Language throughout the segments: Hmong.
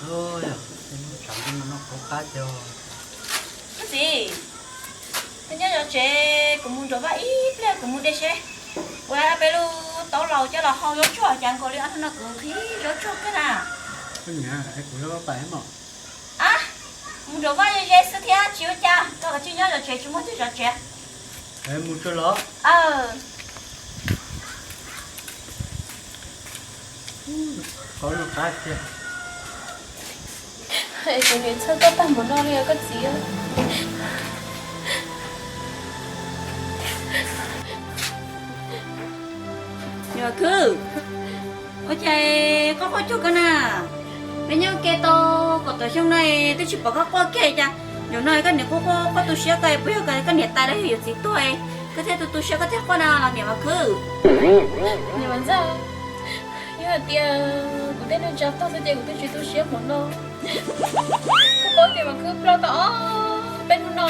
Ub, tsam no noj qab tiag. Koj txiv, koj nyob zov tsev, kuv mus nram vaj ib pliag kuv mus de seb puas peb lub taub laus coj los hau zaub tsuag, cas nkaus li ob hnub no kuv nqhis zaub tsuag kawg na. Kuv nyob pais mog. A, mus nram vaj ze ze xwb thiab tsis ua cas, koj kav tsij nyob zov tsev, tsis muaj twg zov tsev. Mus tsuag los. Qab tiag. Kuv niam txhawj koj tag npaum no li koj txiv. Niam Vam Khwb, ua cas koj quaj cuag koj na? Peb nyob ua ke tau kaum tawm xyoo no twb tsis pom koj quaj kiag cas. Zaum no koj niam quaj quaj quaj tu siab koj, puas yog koj niam tais los yog yuav txiv tuag, koj thiaj tu tu siab koj thiaj quaj na los niam Vam Khwb? Niam Vam Ntxawg, yog hais tias kuv tej neej tsa tag xwb ces kuv twb tsis tu siab npaum no. Koj paub tias Vam Khwb ploj tau ob peb hnub no,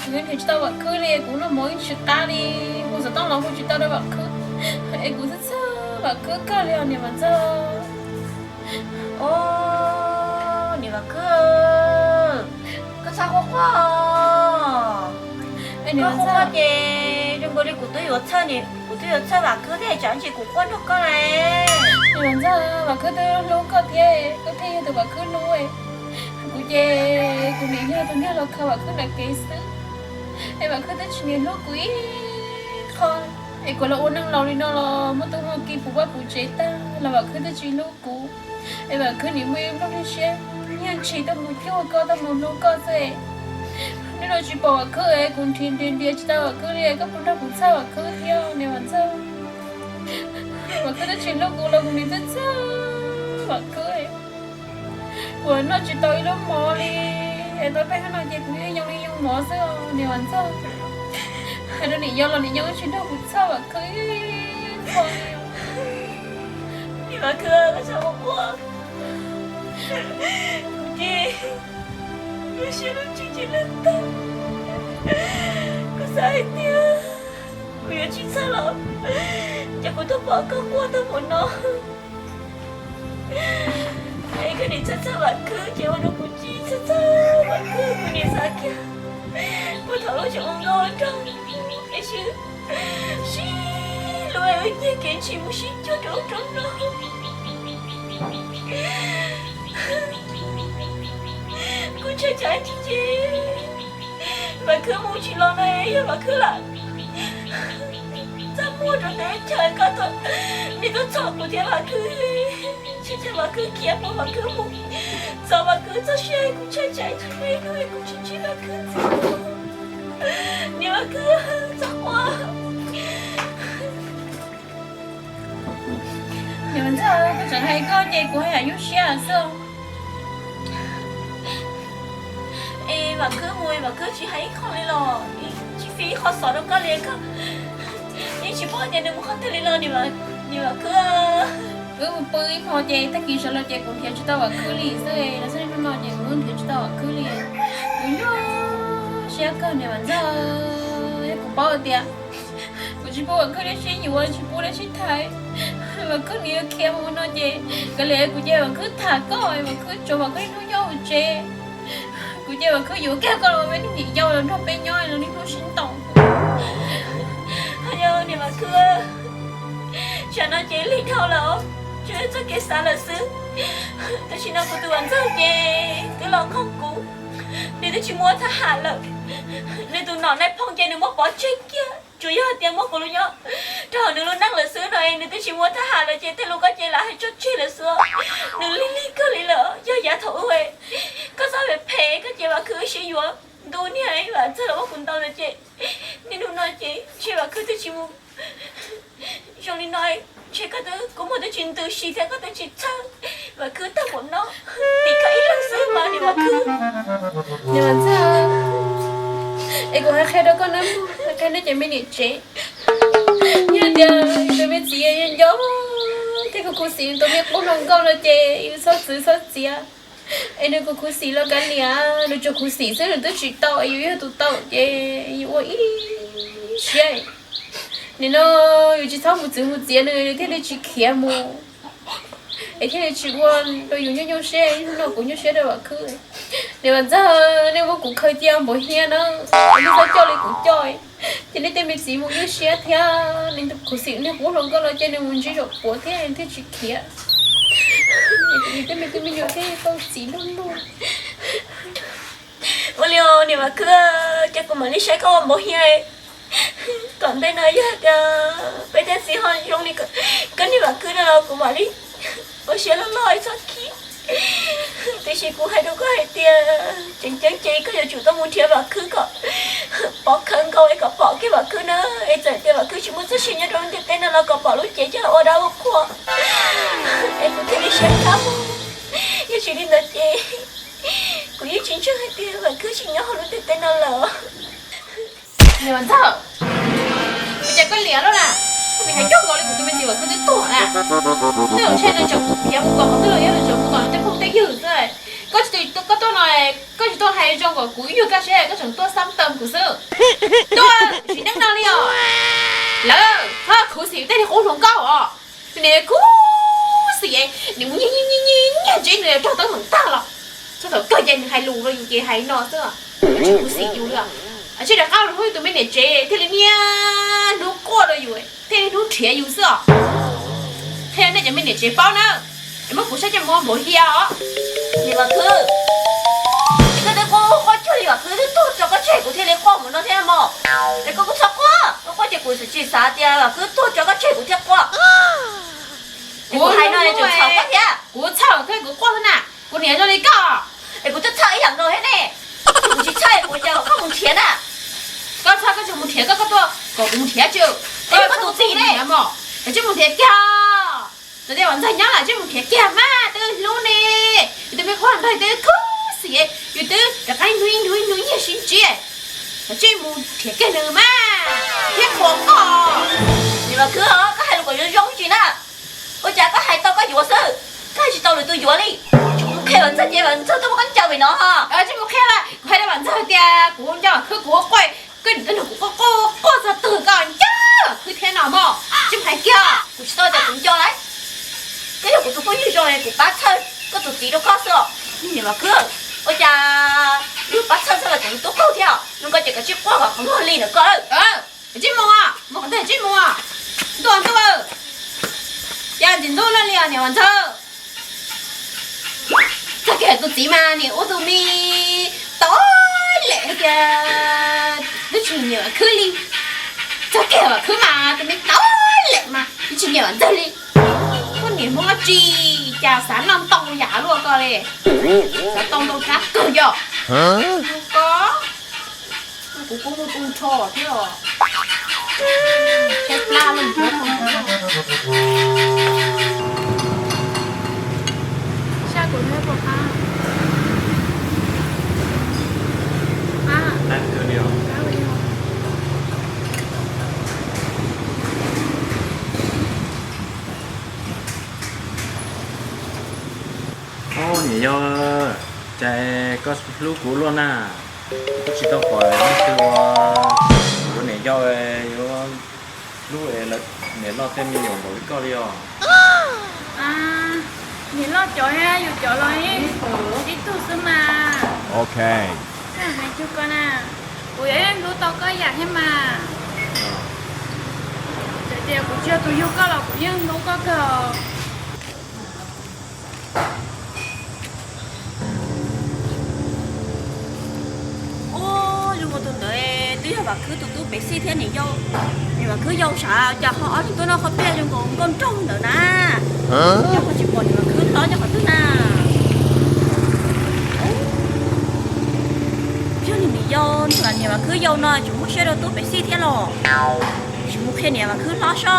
kuv yeej nrhiav tsis tau Vam Khwb li, kuv noj mov yeej tsis qab li, hu xov tooj los hu tsis tau rau Vam Khwb, es kuv txhawj txhawj Vam Khwb kawg li os niam Vam Ntxawg. Os, niam Vam Khwb, koj txhob quaj quaj. Koj quaj quaj ces zoo nkaus li kuv twb yuav txhawj, kuv twb yuav txhawj Vam Khwb thiab, tsam ntsis kuv quaj nrog koj na. Niam Vam Ntxawg, Vam Khwb twb hlub koj thiab, koj thiaj yog tus Vam Khwb hlub. Kuv ces kuv nim yog tus niag los khaws Vam Khwb nram kev xwb, es Vam Khwb twb tsis nim hlub kuv ib qho. Es kuv los ua neej laus li no los muaj tus muaj ki puv vaj puv tsev tag los Vam Khwb twb tsis hlub kuv. Es Vam Khwb nim muaj ib nplooj siab nyiag ntshis tuaj mus cuag koj, tuaj mus hlub koj xwb. Hnub no tsis pom Vam Khwb es kuv nrhiav nrhiav nrhiav tsis tau Vam Khwb li, koj puas nrog kuv txhawj Vam Khwb thiab niam Vam Ntxawg? Vam Khwb twb tsis hlub kuv los kuv nim txhawj txhawj Vam Khwb. Kuv noj tsis tau ib lub mov li, es tau peb hnub no ces kuv yeej yoo li yoo mov xwb os niam Vam Ntxawg. Hais rau niam yau los niam yau tsis nrog kuv txhawj Vam Khwb qho li. Niam Vam Khwb, koj txhob quaj. Kuv ces lub siab lub ntsws ces lawv tag. Kuv xav hais tias kuv yuav tsis txhawj los ces kuv tuaj pom koj quaj tag npaum no. Es koj nim txhawj txhawj Vam Khwb ces ua rau kuv tsis txhawj txhawj Vam Khwb, kuv nim xav kiag puag thaum lub tseem ua nkauj nraug, es sib sib hlub, wb nyiag kev ntshis mus sib cuag rau ub rau no. Kuv ntshai tsam ib chim ces Vam Khwb mus tsis los no, yog Vam Khwb lam txaj muag rau ntawm chaw koj tau, nws tuaj txhom kuv thiab Vam Khwb, ntshai tsam Vam Khwb khiav mus, Vam Khwb mus txog Vam Khwb txoj sia, kuv ntshai tsam ib chim muaj ib hnub kuv tsis ntsib Vam Khwb ntxiv. Niam Vam Khwb, txhob quaj. Niam Vam Ntxawg, koj tseem hais koj ces kuv haj yam nyuaj siab xwb. Es Vam Khwb mus, Vam Khwb tsis hais ib qho li los, tsis fi ib qho xov rau koj li, koj yeej tsis paub tias nws mus qhov twg li los niam Vam Khwb. Wb mus pw ib hmo ces tag kis sawv los ces kuv nrhiav tsis tau Vam Khwb li xwb, los txog niaj hnub no ces kuv nrhiav tsis tau Vam Khwb li. Kuv nyuaj siab kawg niam Vam Ntxawg, yog kuv paub tias kuv tsis pub Vam Khwb dab tsi yuav, tsis pub dab tsi tham, Vam Khwb nws yuav khiav mus no ces kav liam kuv cia Vam Khwb tham koj, Vam Khwb tsuav Vam Khwb niaj hnub nyob hauv tsev. Kuv cia Vam Khwb yuav kiag koj los ua peb niam yau los nrog peb nyob los niaj hnub sib ntaus. Yog niam Vam Khwb, tsam no ces lig dhau lawm, tsuas yog txoj kev xav lawm xwb. Tam sim no kuv tus Vam Ntxawg ces twb los nqog kuv, nws twb tsis muaj thab ham lawm. Nws tus nom nais phoo ces nws muab pov tseg kiag, tsuas yog hais tias muab kuv los nyob rau hauv nws lub neej lawm xwb no, nws twb tsis muaj thab ham lawm ces tej lus koj ces lam hais tso tseg lawm xwb. Nws lig lig kawg li lawm, yog yav thaum ub koj txhob phem phem, koj ces Vam Khwb sib yuav ntu niag Vam Ntxawg los muab kuv ntaus ntawd ces niaj hnub no ces ntshe Vam Khwb twb tsis mus zoo li no, ntshe koj twb, kuv muag twb tsis ntws si thiab koj twb tsis txhawj Vam Khwb tag npaum no, tim koj ib leeg xwb mas niam Vam Khwb. Niam Vam Ntxawg, es kuv hais qhia rau koj na, hais qhia nej cov me niam tsev, yog tias tus me txiv nco nco thiab khuv khuv xim tus me qub hluas nkauj no ces yus txhob txwv txhob txiav. Es nws khuv khuv xim los kav liam, nws tsuas khuv xim xwb nws twb tsis tau, es yus yog tus tau ces yus ua ib siab. Nim no yus tsis txhob mus txwv mus txiav nws, nws thiaj li tsis khiav mus. es thiaj li tsis ua rau yus nyuaj nyuaj siab, no kuv nyuaj siab rau Vam Khwb. Niam Vam Ntxawg, nej muab kuv khaws cia npaum hiab na, nej txhob coj li kuv coj, ces nej tej me txiv mus nyuaj siab thiab, khuv xim niag qub hluas nkauj no ces nws mus ntsib zaum puav thiab thiaj tsis khiav. Tej me tub me nyuam thiaj tau txiv nrog luag. Ua li os niam Vam Khwb, ces kuv mam li saib koj ua npaum hiab. Tom ntej no yog tias peb tej txiv ho zoo li koj niam Vam Khwb no los kuv mam li ua siab loj loj txhob khib. Tiam sis kuv hais rau koj hais tias tseem ceeb ces koj yuav tsum tau mus nrhiav Vam Khwb kom pov khawv nkaus es kom pom kiag Vam Khwb na. Es txawm tias Vam Khwb tsis muaj txoj sia nyob rau lub ntiaj teb no los kom pom lub cev coj los ua dab ua qhua, es kuv thiaj li siab tau. Yog tsis li ntawd ces kuv yeej tsis ntseeg hais tias Vam Khwb tsis nyob hauv lub ntiaj teb no lawm. Niam Vam Ntxawg, ua cas koj liam lawm na? Koj hais coob nkaus li, kuv tus me txiv Vam Khwb twb tuag na. Twb ua ntshai no tseem khiav mus kom qhov twg los yog tseem mus kom nws tej phooj tej ywg xwb. Koj tsis, koj tuaj no, koj tsis tuaj hais zoo kom kuv ib nyuag kaj siab, koj tseem tuaj xab tawm kuv xwb. Tuaj sim neej no li os. Lawv txhob khuv xim tej niag qub hluas nkauj os. Tus niag khuv xim, nws mus nyiag nyiag nyiag nyiag ntsib nws rog teeb meem tag los, txog thaum kawg ces nws hais lus rau yus ces hais no xwb, tsis khuv xim yus li. Tsij rov qab los hu tus me niam tsev thiaj li niaj hnub quaj rau yus, thiaj li hnub nrhiav yus xwb os. Qhia nej cov me niam tsev paub na, es muab kuv saib coj mus ua npaum hiab os. Niam Vam Khwb, es koj twb quaj quaj cuag li Vam Khwb twb tuag tso koj tseg kuv thiaj li quaj mus no thiab mog. Es koj kuj txhob quaj, koj quaj ces kuv tsis xav tias Vam Khwb tuag tso koj tseg kuv thiaj quaj. Kuv hais no tseem txhaum koj thiab. Kuv txhaum koj, kuv quaj xwb na, kuv niam zoo li koj. Es kuv twb txhawj ib yam nkaus thiab ne. Kuv tsis txhawj, kuv ua cas kom koj mus nrhiav na? Koj txhawj koj tseem mus nrhiav, koj, koj tuaj kom kuv mus nrhiav tsis? Koj tus txiv ne, koj tseem mus nrhiav kiag. Txawm tias Vam Ntxawg nyob lawm tseem mus nrhiav kiag mas, twb hlub ne. Yus tus me qub hluas nraug twb khuv xim, yus twb rov qab ib hnub ib hnub ib hnub nyiag sib ntsib, tseem mus nrhiav kiag nws mas, thiab qhuas koj. Niam Vam Khwb, koj hais lus kom zoo zoo tsis na. Ua cas koj hais tau koj yuav xwb, koj hais tsis tau lwm tus yuav li? Tseem mus qhia Vam Ntxawg ces Vam Ntxawg tuaj muab koj ncaws pem no. Tsis mus qhia li, kuv hais rau Vam Ntxawg tias kuv nco Vam Khwb, kuv ua quaj, koj niam tuaj nrog kuv quaj quaj quaj txog twg koj nco Vam Khwb thiab no mog. Tsis mus hais kiag, kuv tsis tau tias kuv nco lawm. Koj yog kuv tus phooj ywg zoo, kuv pab txhawj koj tus txiv rau koj xwb os. Niam Vam Khwb, ua cas yus pab txhawj txhawj los tseem tub qaug thiab, zoo koj ces koj tsij quaj kom qhov muag li ntawm koj. Koj tsij mus, mus qhov twg tsij mus. Ntuj ntuj, yog ntxim ntuj loj li os niam Vam Ntxawg. Txog kiag tus txiv mas niam ua tus me tau lem hais tias twb tsis nyiam Vam Khwb li. Txog kiag Vam Khwb mas tus me tau lem mas twb tsis nyiam Vam Ntxawg li. Koj niam Hmoob dab tsi cas xav noj ntau yam luaj koj li. Xav tau ntau rab kawg yog. Koj, kuv kuj muaj tu nrho thiab os. Tshaib plab lawm. Sab kuv thiab puas qab? Qab. Ob, niam yau, cas koj hlub kuv luaj na. Kuv twb tsis tau pom leej twg uas yuav niam yau, yuav hlub es lawv niam loj tej me nyuam npaum li koj li os. Niam loj cov thiab yus cov los ib tug xwb mas. Hais cuag koj na, kuv yeej hlub tau koj yam thiab mas. Txawm tias kuv tsis yog tus yug koj los kuv yeej hlub koj kawg. Ub, yus mus tus ntawd twb yog Vam Khwb tus tub pem xij thiab niam yau. Niam Vam Khwb yau sav cas ho ob tug tuaj noj qhov pliaj zoo nkaus nkauj nraug ntawd na. Yog ho tsis pom niam Vam Khwb hlob nyob qhov twg na. Yog niam yau, niam Vam Khwb yau no tseem muaj siab rau tub pem xij thiab los. Tsis mus qhia niam Vam Khwb hlob soj.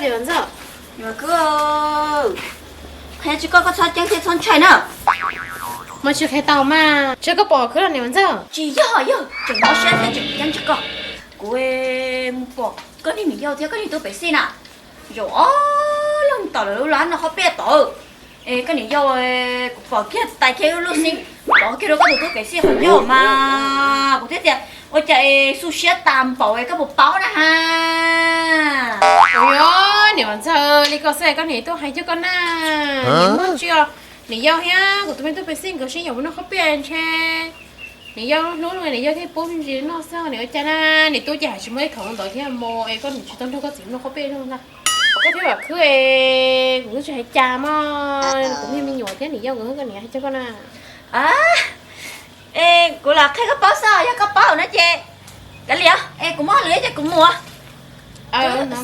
Niam Vam Khwb, qhia tsis koj, koj txhob ceeb thiab txhob ntshai na. Mas tsis qhia tau mas, tsis koj pom khwb los niam Vam Ntxawg. Tsis yog, yog tseem mob siab thiab tseem ceeb tsis koj. Kuv mus pom koj niag niam yau thiab koj niag tub pem xij na. Zaum ob leeg tom lawv lub lab noj qhob peb tod. Es koj niam yau, kuv pom kiag tais kiag ib lub xeeb pov kiag rau koj tus tub Pem Xij qhov ncauj mas kuv thiaj tias ua cas es xu siab tas npaum es koj puas paub na ha. Ua niam Vam Ntxawg, li ko xwb koj niam tuaj hais coj koj na. Niam muaj tsi os, niam yau thiab kuv tus me tub Pem Xij nkawd sib yaum mus noj qhob peb ntshe niam yau hlub nws, niam yau thiaj pub me ntsis noj xwb. Niam ua cas na, niam tub ces hais tsis muaj ib khoom ntawd thiab mas es koj niam tsis tau nrog koj txiv noj qhob peb noj ntag. Koj thiab Vam Khwb es kuv twb tsis hais cas mas, kuv niag me nyuam thiab niam yau nkawd koj niam hais coj koj na. Es kuv los qhia koj paub xwb, yog koj paub no ces kav liam, es kuv muaj lwm ces kuv mus.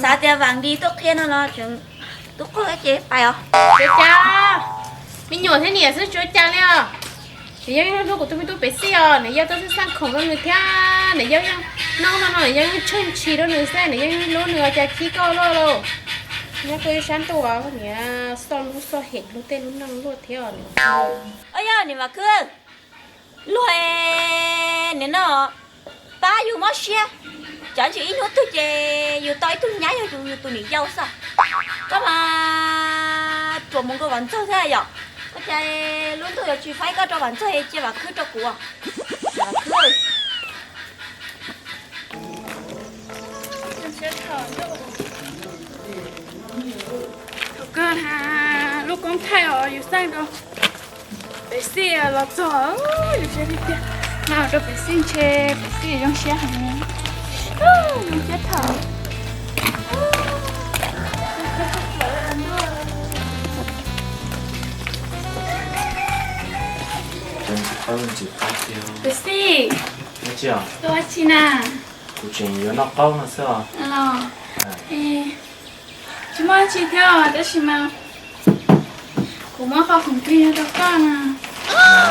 Xav tias Vam Dis tuaj qhia no los tseem tub qaug ces pais os. Tsuav cas, me nyuam thiab niam xwb tsuav cas li os. Niam yau yeej hlub kuv tus me tub Pem Xij os, niam yau twb xav khoom rau nws thiab, niam yau yeej noj no no niam yau yeej tsheej tshis rau nws xwb, niam yau yeej hlub nws os, cas khib koj luaj lauj. Nyob koj ib sab ntuj, koj niam xoj lub xoj hem hlub tej lub neej luaj thiab os. Yog niam Vam Khwb, luag nim no pab yus mob siab, cov ntsis ib hnub twg ces yus tau ib tug nyab yog yus tus niam yau xwb. Koj mas ruam mus nkaus Vam Ntxawg thiab yom. Ua cas lub ntuj yuav tsis faib koj rau Vam Ntxawg cia Vam Khwb rau kuv. Vam Khwb, thaum kawg na, lub koob thaij os yus xaj rau Pem Xij los txog, yus siab tiag tiag. Mas rau Pem Xij ntshe Pem Xij zoo siab heev. Zoo siab thaum Pem Xij, tuaj ua tsi na? Kuv tseem yuav noj qaub no xwb os. Tsis muaj dab tsi thiab tab sis mas kuv muab qhov khoom plig no rau koj na,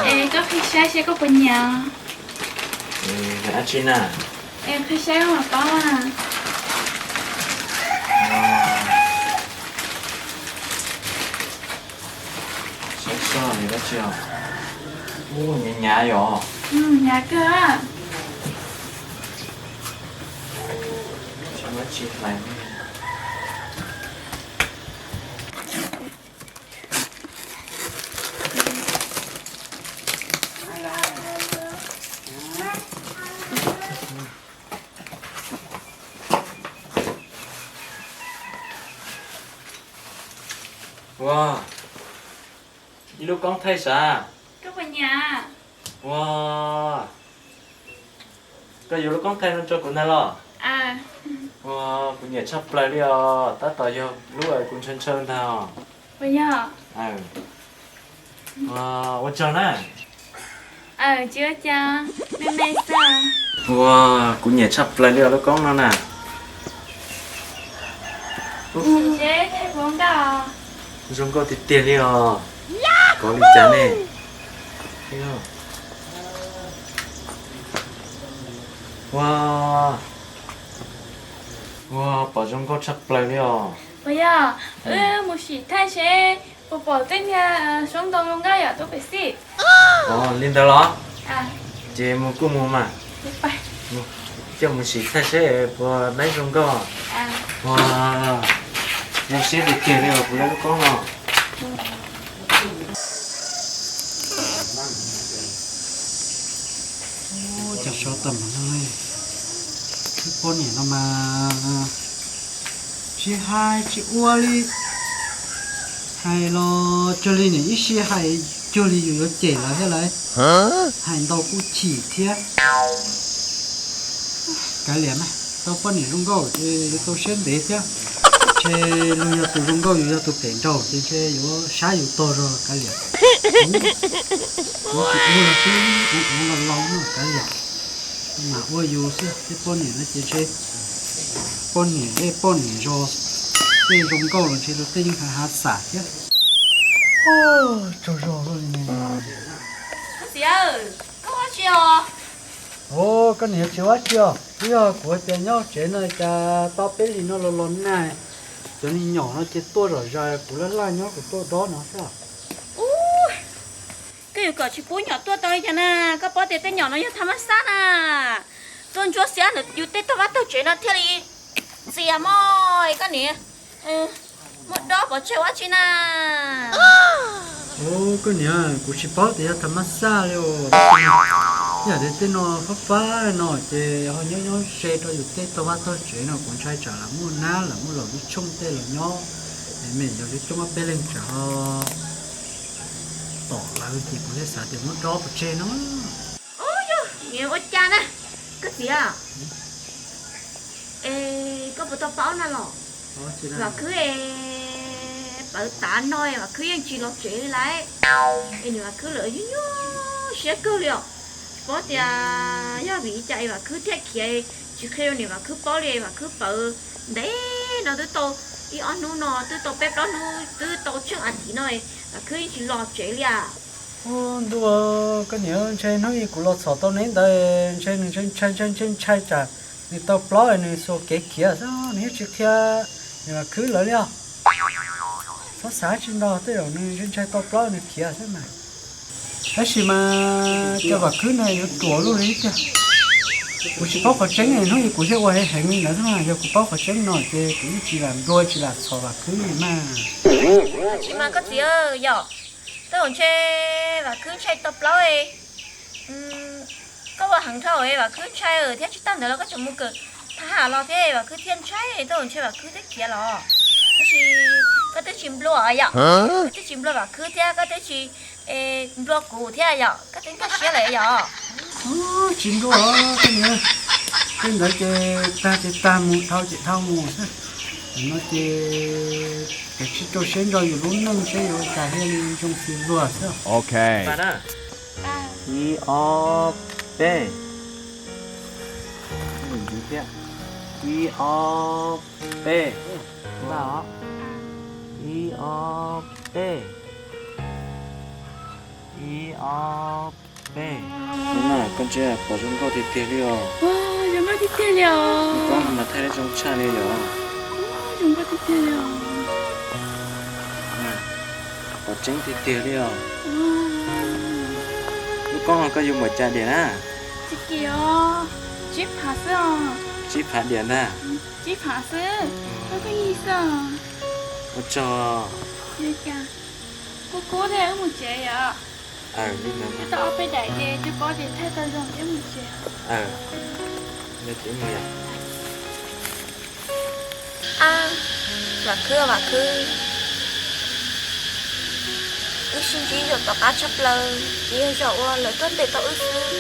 es koj qhia saib seb koj puas nyiam. Dab tsi na? Es qhia saib koj mam paub na. Saib seb dab tsi os. Ub, hnyav hnyav yom. Hnyav kawg. Tsis muaj dab tsi hlais. Ua, ib lub koob thaij sav. Ua, koj yuav lub koob thaij no rau kuv ntag los? Ua, kuv nyiam tshaj plaws li os, tab tom yog lub kuv ntshaw ntshaw ntag os. Ua, ua tsaug na. Ua, kuv nyiam tshaj plaws li os lub koob no na. Zoo nkauj tiag tiag li os. Kov li cas ne? Ua, ua, pom zoo nkauj tshaj plaws li os. Puas yog? Wb mus sim thaij seb puas pom tej niag zoo nkauj zoo nkauj yom tub Pem Xij. Li ntawd los? Ces mus kuj mus mas. Coj mus sim thaij seb puas laib zoo nkauj. Ua, zoo siab tiag tiag li os kuv lawv lub koob no. Cas sov tawm mus no, wb poj niam no mas tsis hais tsis ua li, hais los cuag li niam ib sij hais cuag li yus yuav cem lawv thiab lauj, hais ntau kuj chim thiab. Kav liam mas, tau poj niam zoo nkauj ces yuav tau siab ntev thiab. Ntshe luag yog tus zoo nkauj yus yog tus pem nraug ces ntshe yuav sab yus tog zog kav liam. Kuv tsis ua los xwb, kuv ua los los no kav liam. Mas ua yus xwb, tej poj niam no ces ntshe poj niam zej poj niam zos, tej zoo nkauj los ntshe luag tej yeej hav hav xam thiab. Tsaug zog li ne. Koj niam tsis ua tsi os? Twb yog kuv tias nyob tsev no cas tau peb hlis no los los nag, cov niag nyom no ces tuaj zom zaws, kuv laj laj nyob kuv tuaj dob no xwb. Koj yuav kom tsis pub nyom tuaj tau li cas na? Koj paub tias tej nyom no yog tha mab xab na, tuaj ntsuab xiab ntawm yus tej tog vaj tog tsev no thiaj li txias mog koj niam. Muab dob pov tseg ua dab tsi na? Ua, koj niam, kuv tsis paub tias yog tham mas xaj li os. Yam li tej no fab fab no ces ho nyob nyob ze rau yus tej tog vaj tog tsev no kuv ntshai tsam lam muaj nab lam muaj laus lub tshooj tej los nyob, es me nyuam yog coob ob peb leeg tsam ho tom lawv ces kuv thiaj xav tias muab dob pov tseg no. Ua cas na, koj txiv? Es koj puas tau paub na los? Vam Khwb es pawv tav no es Vam Khwb yeej tsis los tsev li lauj. Es niam Vam Khwb lawv nyuaj nyuaj siab kawg li os. Tsis paub tias yog vim li cas es Vam Khwb thiaj khiav, tsis qhia rau niam Vam Khwb paub li. Vam Khwb pawv ntev no twb tau ib ob hnub no twb tau peb plaub hnub twb tau tsheej a thiv no, Vam Khwb yeej tsis los tsev li as. Ua ntuj, koj niam, ntshe hnub ib kuv los txhom tau neb ntawd, ntshe nws ntshai ntshai ntshai ntshai tsam nws tau plaub nws xuas kev khiav xwb, nws yeej tsis qhia niam Vam Khwb lawv li os. Txhob xav tsis ntau, tej zaum nws ntshai ntshai tau plaub nws khiav xwb mas. Tab sis mas cov Vam Khwb no yuav ruam luaj li tiag. Kuv tsis paub qhov tseeb, hnub ib kuv thiaj ua heev heev li ntawd xwb mas, yog kuv paub qhov tseeb no ces kuv yeej tsis lam nplua tsis lam txhom Vam Khwb li mas. Tab sis mas koj txiv, yog tej zaum ntshe Vam Khwb ntshai tau plaub. Koj ua heev dhau, Vam Khwb ntshai thiab. Tsis tas ntawd los koj tseem mus kawm thab ham los thiab, Vam Khwb thiaj ntshai, tej zaum ntshe Vam Khwb thiaj khiav los. Tab sis koj twb tsis nplua yom, koj twb tsis nplua Vam Khwb thiab, koj twb tsis nplua kuv thiab yom, koj twb nkag siab lawm yom. Tsis nplua, koj niam, tej ntawd ces tag ces tag mus, dhau ces dhau mus xwb. Tam no ces kav tsij rau siab ntso yus lub neej seb yuav ua cas thiaj li zoo xws luag xwb. Ok. Ib ob peb. Ib ob peb. Ib ob peb. Ib ob peb. Koj ntshe pom zoo nkauj tiag tiag li os. Zoo nkauj tiag tiag li os. Lub koob no mas thaij zoo tshaj li yom. Zoo nkauj tiag tiag li os. Pom tseeb tiag tiag li os. Lub koob no koj yuav npaum cas diam na? Tsis kim os, tsib phav xwb os. Tsib phav diam ntag. Tsib phav xwb, koj koj yig xwb os. Ua tsaug. Kub kub thiab, wb mus tsev yom. Wb tau ob peb daim ces coj pob ces thaij tau zoo ces wb mus tsev. Ab, Vam Khwb, Vam Khwb, wb sib ntsib zaum tom qab tshaj plaws ces yog zaum uas lawv tuaj ntes tau wb xwb.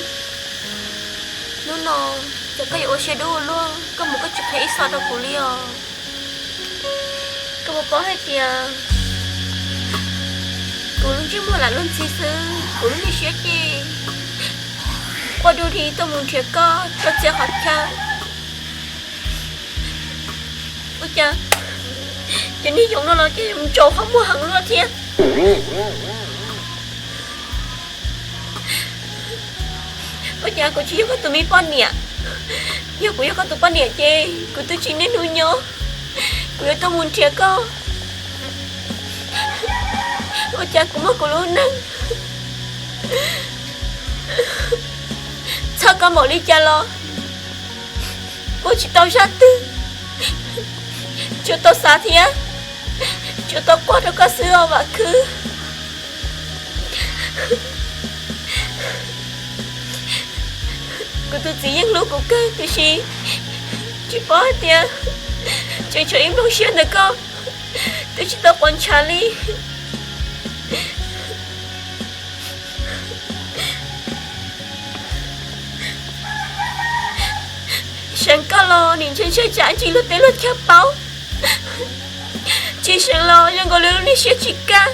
Hnub no ces koj yuav ua siab dub ua luaj, koj mus koj tsis qhia ib qho rau kuv li os. Koj puas paub hais tias kuv lub ntsej muag lam luag ntxhi xwb, kuv lub niag siab ces quaj du di tuaj mus nrhiav koj rau txhua qhov chaw. Ua cas cov niag yoov no los ces ntsaus qhov muag heev luaj thiab. Ua cas kuv tsis yog koj tus me poj niam? Yog kuv yog koj tus poj niam ces kuv twb tsis niaj hnub nyob, kuv yuav tuaj mus nrhiav koj. Ua cas kuv muaj kuv lub neej txog koj npaum li cas los kuv tsis tau zaj twg, tsuas tau xav thiab tsuas tau quaj rau koj xwb os Vam Khwb. Kuv tus txiv yeej hlub kuv kawg tiam sis tsis paub hais tias tseem tshuav ib nplooj siab ntawm koj twb tsis tau quav ntshav li. Seev koj los nim ntshe ntshai tsam ntsis luag tej luag chaw paub, tsis seev los zoo nkaus li lub niag siab tsis kaj.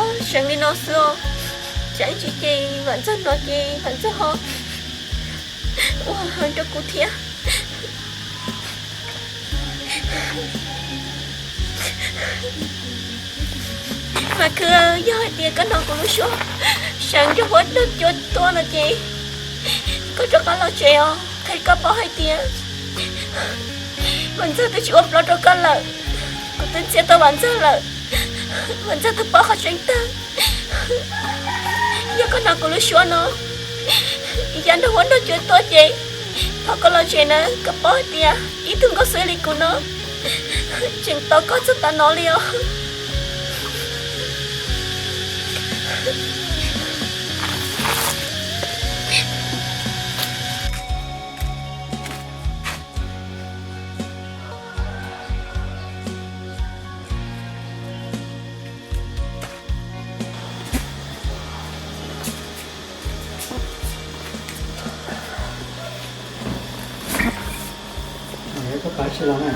Ob, seev li no xwb os, tsam ntsis ces Vam Ntxawg no ces Vam Ntxawg ho ua heev rau kuv thiab. Vam Khwb, yog hais tias koj hnov kuv lub suab seev nrog huab nrog cua tuaj no ces koj rov qab los tsev os. Qhia koj paub hais tias Vam Ntxawg twb tsis ua plaub rau koj lawm. Kuv twb ntxias tau Vam Ntxawg lawm. Vam Ntxawg twb paub qhov tseeb tag. Yog koj hnov kuv lub suab no, Yav nrog huab nrog cua tuaj ces thov koj los tsev na, koj paub hais tias ib tug nkauj xwb li kuv no tseem tos koj txog tav no li os. Koj pab tsis los na?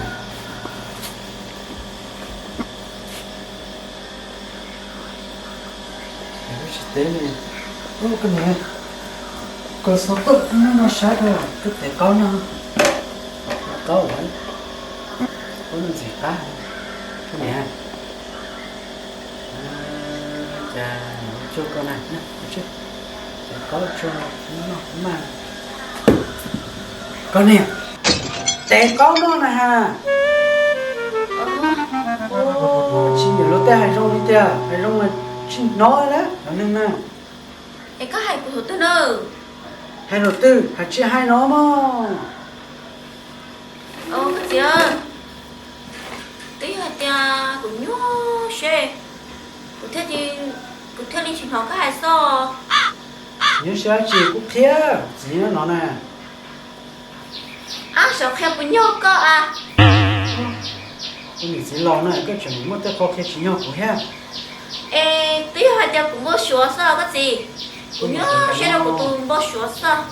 Tsis teb li. Koj niam, koj xov tooj no sab koj, koj tes qaub no. Qaub, qaub no ntxim qab. Koj niam, cas tsuag koj na, tes qaub tsuag noj maj. Koj niam, tes qaub noj na has. Tsis nyiam luag tej hais zoo li tiag, hais zoo mas tsis hnov na cov neeg na. Es koj hais kuv thaum twg na? Hais thaum twg, hais tsis hais no mog. Koj txiv, twb yog hais tias kuv nyuaj siab, kuv thiaj, kuv thiaj li tsis hnov koj hais xwb. Nyuaj siab dab tsi, kuv qhia txiv no na. Ab, xyov qhia puas nyog koj a. Koj niam txiv laus na, koj tseem muaj tej qho qhia tsis nyog kuv thiab. Es twb yog hais tias kuv npau suav xwb koj txiv. Kuv nyuaj siab rau kuv tus npau suav xwb.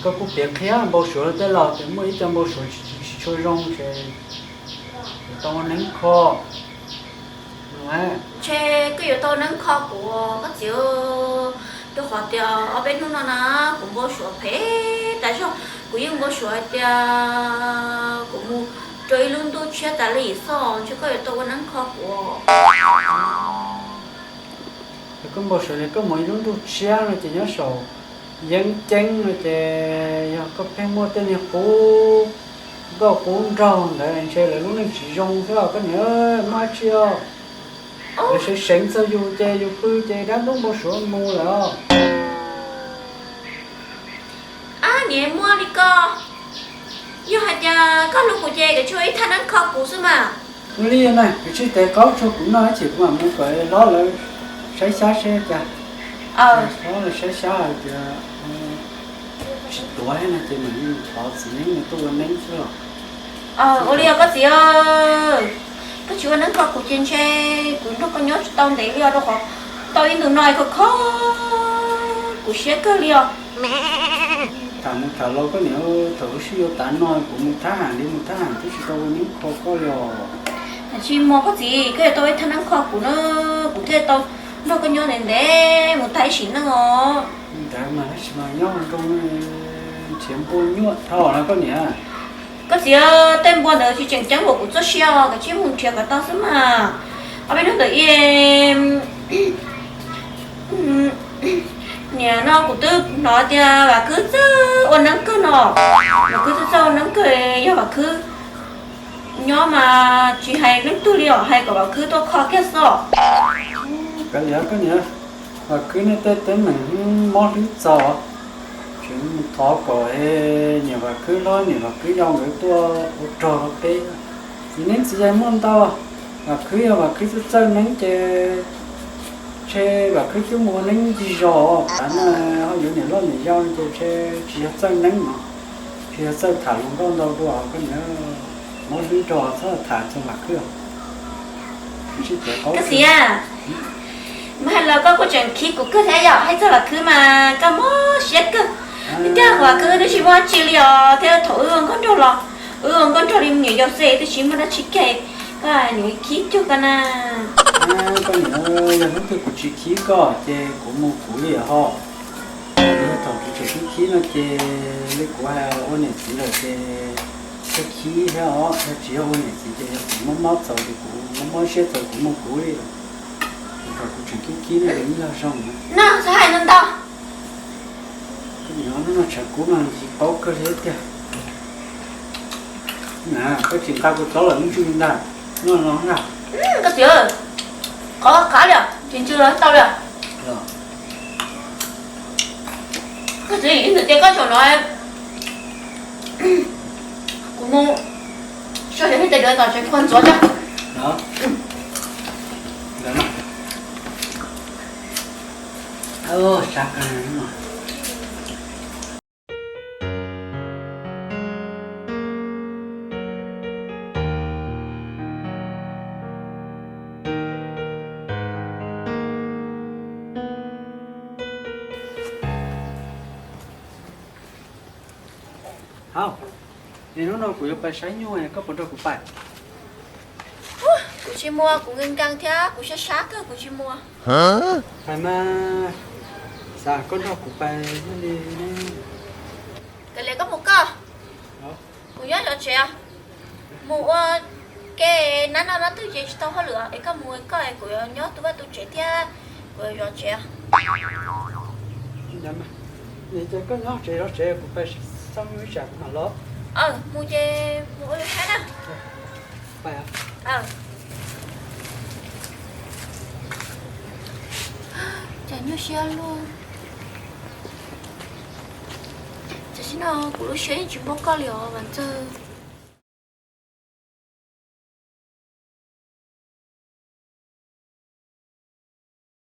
Koj kuj piav qhia npau suav tej laus ces muaj ib co npau suav tsis tshua zoo ces yuav tau ua neeb kho. Ntshe koj yuav tau ua neeb kho kuv koj txiv, rau qhov tias ob peb hnub no na kuv npau suav phem tas zog. Kuv yeej npau suav hais tias kuv mus rau ib lub ntuj tshiab tas li xwb, ntshe koj yuav tau ua neeb kho kuv. Yog koj npau suav tias koj mus ib lub ntuj tshiab no ces nyob saum yeeb ceeb no ces yog koj pheej muaj tej niag qub nkauj qub nraug ntawd ntshe lawv lub neej tsis zoo xwb os koj niam, muaj dab tsi os. Lawv seev seev txog yus ces yus pw ces dab ntub npau suav mus lawm os. Ab, niam, muaj li ko. Yog hais tias koj hlub kuv ces koj tsuas ib thaj neeb kho kuv xwb mas. Ua li na, kuv tsij tes qaub tsuag kuv noj ib chim kuv mam mus kom hlob lawv saib xyab seb cas. Hlob lawv saib xyab hais tias tsis tuav thiab no ces mam li thov txiv neeb nws tuaj ua neeb xwb los. Ua li os koj txiv, koj tsis ua neeb kho kuv ces ntshe kuv nrog koj nyob tsis tau ntev li os, rau qhov tau ib ntus no kho kho kuv siab kawg li os. Tham mus tham los koj niam, thaum lub sij hawm tav no kuv mus thab ham li mus thab ham twb tsis tau ua neeb kho koj li os. Tsis muaj koj txiv, koj yuav tau ib thaj neeb kho kuv na, kuv thiaj tau nrog koj nyob ntev ntev mus tag ib sim neej os. Ntawd mas tab sis mas nyob zoo nrhiav npua nyuaj dhau na koj niam. Koj txiv, tej npua ntawd tsis tseem ceeb npaum kuv txoj sia os, kav tsij mus nrhiav kom tau xwb mas. Ob peb hnub ntawd niam no kuv twb hnov tias Vam Khwb txawj ua neeb kawg no. Vam Khwb txawj txawj ua neeb kawg, yog Vam Khwb nyob mas tsis hais leej twg li os, hais kom Vam Khwb tuaj kho kiag xwb. Kav liam koj niam, Vam Khwb nej tej teeb meem mob hlwb txaus, tseem mus thov kom niam Vam Khwb hlob niam Vam Khwb yau nkawd tuaj ua rog rau peb. Txiv neeb txiv yaig muaj ntau, Vam Khwb yog Vam Khwb txawj txawj neeb ces ntshe Vam Khwb twb mus ua neeb ncig zos, tav no ho yuav niam loj niam yau ces ntshe tsis yog txawj neeb no, tsis yog txawj tham hluas nkauj ntau dua koj niam. Mob hlwb rog txhob tham txog Vam Khwb. Koj txiv, mas hais los koj kuj tseem khib kuv kawg thiab yom, hais txog Vam Khwb mas koj mob siab kawg. Tiag, Vam Khwb twb tsis muaj dab tsi li os, thiab thaum wb ua nkauj nraug los, wb ua nkauj nraug li me nyuam yaus xwb, twb tsis muaj dab tsi kiag, koj niam khib cuag koj na. Koj niam, yog hnub twg kuv tsis khib koj ces kuv mus kuv li ho. Yog thaum kuv tseem khib khib no ces li kuv hais ua niam txiv lawm ces koj khib thiab os, yog tsis yog ua niam txiv ces yog kuv mob mob txaus ces kuv mob mob siab txaus kuv mus kuv li. Thaum kuv tseem khib khib no ces yeej yog zoo na. No txhob hais ntau ntau. Koj niam, hnub no tshav kub mas ntxim paub kawg li tiag. Na, koj tsis nqa kuv txob lawm ntswg ntag, noj no ntag. Koj txiv, qhov qab li, tsis ntswg los tau li. Los, Koj txiv, ib ntsis tias koj zaum no, kuv mus soj zog thiab tes duav tom tsev khuav ntxuav tso. Hauv, es hnub no kuv yuav pais saib nyuj, koj puas nrog kuv pais? Kuv tsis mus, kuv nkees nkees thiab kuv sab sab kawg, kuv tsis mus. Pais mas, xav koj nrog kuv pais thiaj li ne. Kav liam koj mus koj, kuv nyob zov tsev. Mus ua ke, nab noj nab twg ces tsis tau hauj lwm es koj mus koj, kuv yuav nyob tu vaj tu tsev thiab kuv yuav zov tsev. Ces koj nyob tsev zov tsev, kuv pais xauj nyuj ib tsam kuv mam los. Mus ces mus ua li saib na. Cas nyuaj siab luaj. Tam sim no kuv lub siab yeej tsis muaj koj li os Vam Ntxawg.